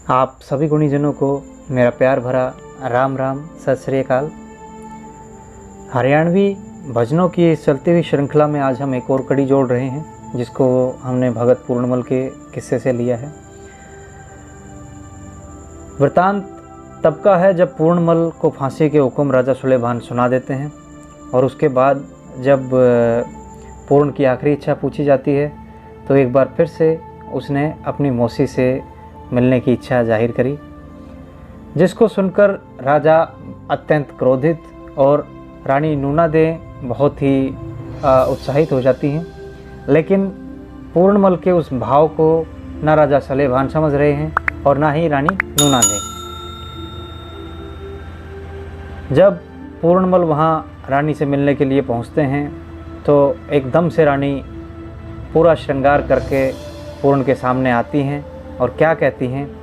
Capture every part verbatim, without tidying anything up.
आप सभी गुणीजनों को मेरा प्यार भरा राम राम, सत श्री अकाल। हरियाणवी भजनों की इस चलती हुई श्रृंखला में आज हम एक और कड़ी जोड़ रहे हैं, जिसको हमने भगत पूर्णमल के किस्से से लिया है। वृत्तांत तब का है, जब पूर्णमल को फांसी के हुक्म राजा सुलेभान सुना देते हैं और उसके बाद जब, अ, पूर्ण की आखिरी इच्छा पूछी जाती है, तो एक बार फिर से उसने अपनी मौसी से मिलने की इच्छा जाहिर करी, जिसको सुनकर राजा अत्यंत क्रोधित और रानी नूना दे बहुत ही, अ, उत्साहित हो जाती हैं। लेकिन पूर्णमल के उस भाव को ना राजा सलेभान समझ रहे हैं और ना ही रानी नूना दे। जब पूर्णमल वहाँ रानी से मिलने के लिए पहुँचते हैं, तो एकदम से रानी पूरा श्रृंगार करके पूर्ण के सामने आती हैं और क्या कहती हैं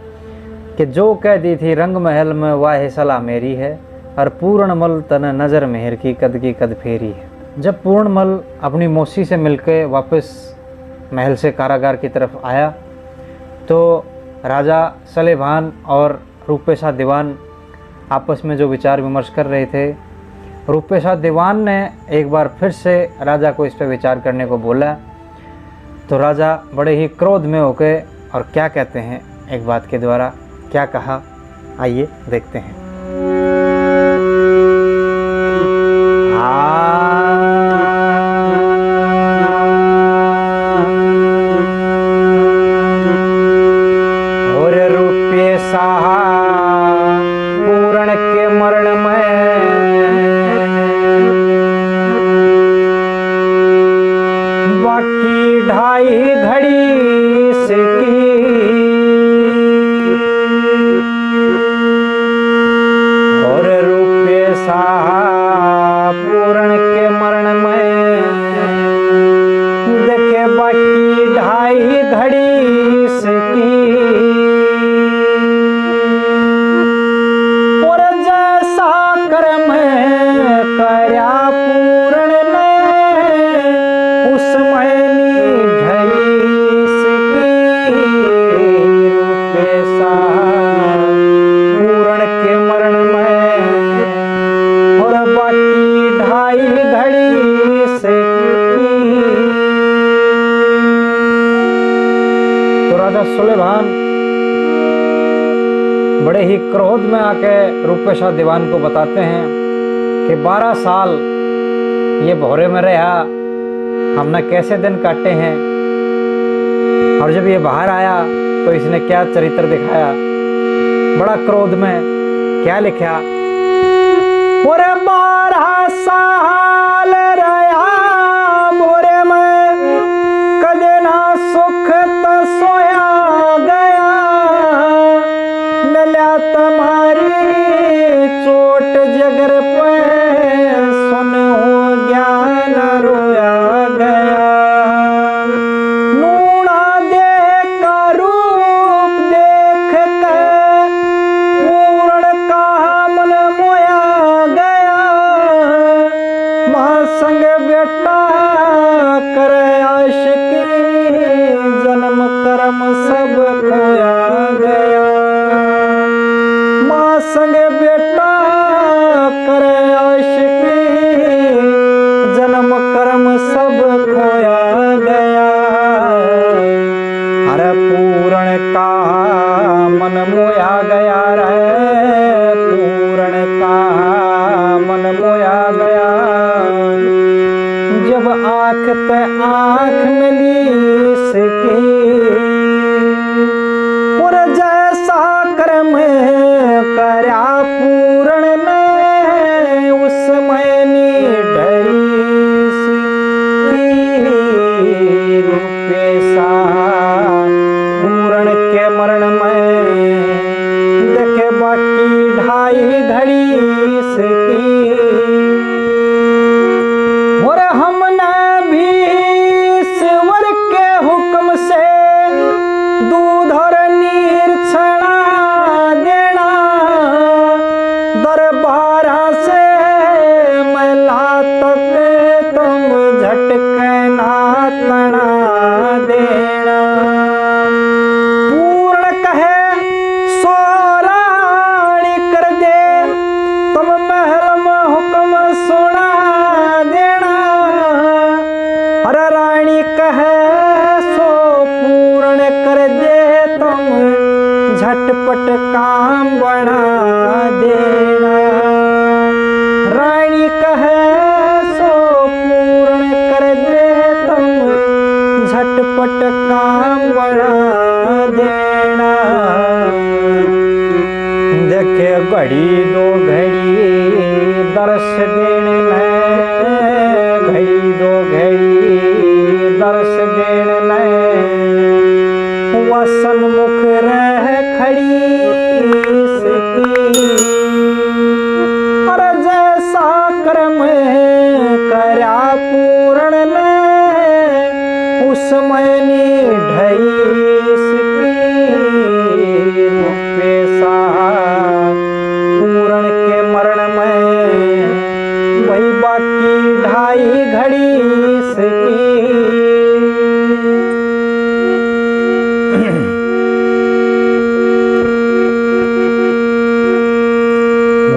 कि "जो कह दी थी रंग महल में, वाहे सलाह मेरी है, और पूर्णमल तन नजर मेहर की, कद की कद फेरी है।" जब पूर्णमल अपनी मौसी से मिलके वापस महल से कारागार की तरफ आया, तो राजा सलेभान और रूपेशा दीवान आपस में जो विचार विमर्श कर रहे थे, रूपेशा दीवान ने एक बार फिर से राजा को इस पे विचार करने को बोला। तो राजा बड़े ही क्रोध में होके और क्या कहते हैं, एक बात के द्वारा क्या कहा, आइए देखते हैं। और रूपेशा पूर्ण के मरण में बाकी ढाई घड़ी इसकी। और रूपेशा पूर्ण के मरण में देखे बाकी ढाई घड़ी इसकी। और जैसा कर्म करया पूर्ण ने, उसमें नी ढली इसकी। रूपेशा पूर्ण के मरण में और बाकी ढाई घड़ी से। तो राजा सुलेभान बड़े ही क्रोध में आके रूपेशा दीवान को बताते हैं कि बारह साल ये भोरे में रहा, हमने कैसे दिन काटे हैं, और जब ये बाहर आया तो इसने क्या चरित्र दिखाया। बड़ा क्रोध में क्या लिखा, "और बारह साल रहा भोरे में, कदे ना सुख त सोया गया, मिल्या तुम्हारी चोट जगर पे, सुन हो ज्ञान रोया गया।" नूना देह का रूप देख के पूर्ण का मन मोया गया। माँ संग बेटा करे आशिकी, जन्म कर्म सब खोया गया। माँ संग बेटा करे आशिकी, जन्म कर्म सब खोया गया। अरे पूर्ण का मन मोया गया रे, पूर्ण का मन मोया गया। जब आँख पे आँख मिली इसकी, और जैसा कर्म करया पूर्ण ने, उसमें नी ढली इसकी। रूपेशा पूर्ण के मरण में देखे बाकी ढाई घड़ी इसकी। और हमने भी ईश्वर के हुक्म से दूध और नीर छना देना, दरबार कहे सो पूर्ण कर दे तुम, झटपट काम बना देना। रानी कहे सो पूर्ण कर दे तुम, झटपट काम बना देना। देखे घड़ी दो घड़ी दर्श देने में, घड़ी दो घड़ी दर्श देने में, वा सन्मुख रह खड़ी इसकी। अरे जैसा कर्म करया पूर्ण ने, उसमें नी ढई इसकी। रूपेशा पूर्ण के मरण में वही बाकी ढाई घड़ी इसकी।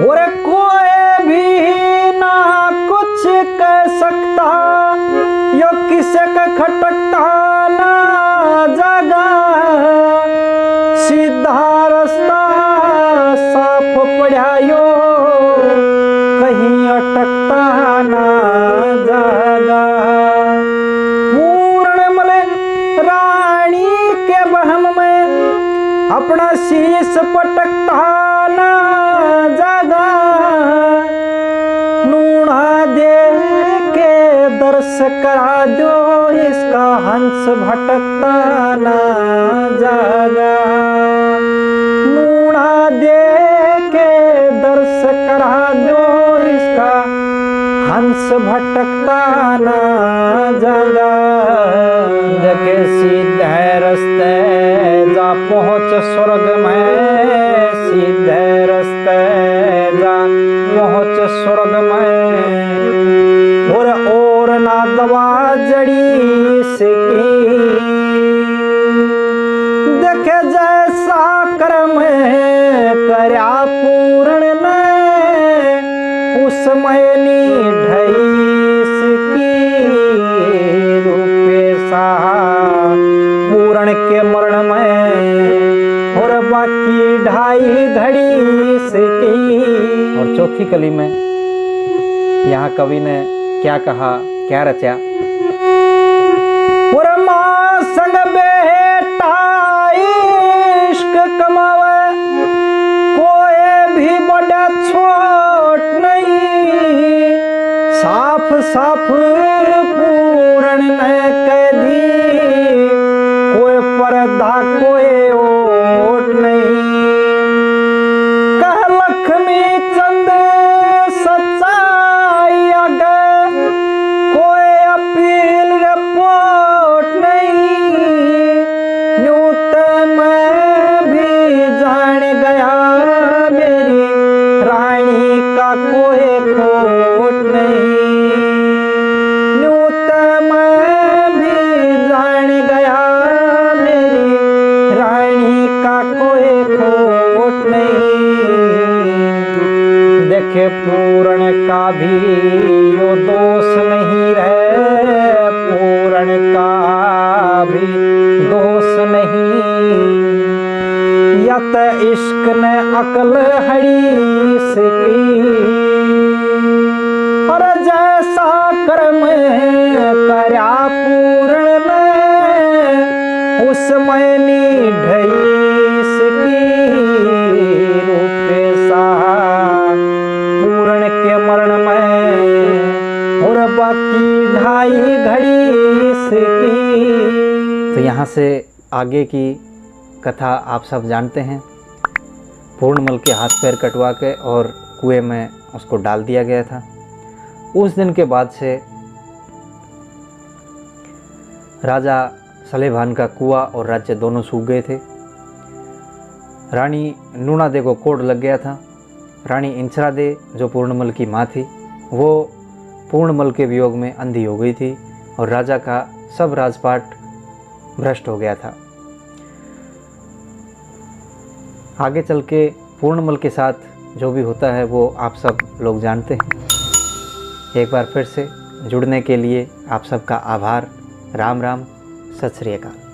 और कोई भी ना कुछ कह सकता, यो किसे का खटकता ना जागा। सीधा रास्ता साफ पड़ा यो, कहीं अटकता ना जागा। पूर्ण मल रानी के वहम में अपना शीश पटकता ना जागा। नूना दे के दर्श करा दो, इसका हंस भटकता ना जागा। नूना दे के दर्श करा दो, इसका हंस भटकता ना जागा। देखे सीधे रस्ते जा पहुँच स्वर्ग में, सीधे रस्ते जा पहुँच स्वर्ग में। और, और ना दवा जड़ी इसकी। देखे जैसा कर्म करया पूर्ण ने, उसमें नी ढई इसकी। रूपेशा पूर्ण के मरण में और बाकी ढाई घड़ी इसकी। और चौथी कली में यहाँ कवि ने क्या कहा, क्या रचा? और माँ संग बेटा इश्क कमावे, कोई भी बड़ा छोट नहीं। साफ साफ पूर्ण ने कह दी, कोई पर्दा कोई ओट नहीं। कह लक्ष्मी चंद सच्चाई आगे, कोई अपील रिपोर्ट नहीं। न्यू ते मैं भी जान गया, मेरी रानी का कोई खोट नहीं। न्यू ते मैं भी जान गया, मेरी रानी का कोई खोट नहीं। देखे पूर्ण का भी यो दोष नहीं रहे, पूर्ण का भी दोष नहीं। या त इश्क ने अकल हड़ी इसकी। और जैसा कर्म करया पूर्ण ने, उसमें नी ढई इसकी। रूपेशा पूर्ण के मरण में और बाकी ढाई घड़ी इसकी। तो यहाँ से आगे की कथा आप सब जानते हैं। पूर्णमल के हाथ पैर कटवा के और कुएं में उसको डाल दिया गया था। उस दिन के बाद से राजा सलेभान का कुआ और राज्य दोनों सूख गए थे। रानी नूना दे को कोढ़ लग गया था। रानी इंसरा दे, जो पूर्णमल की माँ थी, वो पूर्णमल के वियोग में अंधी हो गई थी और राजा का सब राजपाट भ्रष्ट हो गया था। आगे चल के पूर्णमल के साथ जो भी होता है, वो आप सब लोग जानते हैं। एक बार फिर से जुड़ने के लिए आप सबका आभार। राम राम, सत श्री अकाल।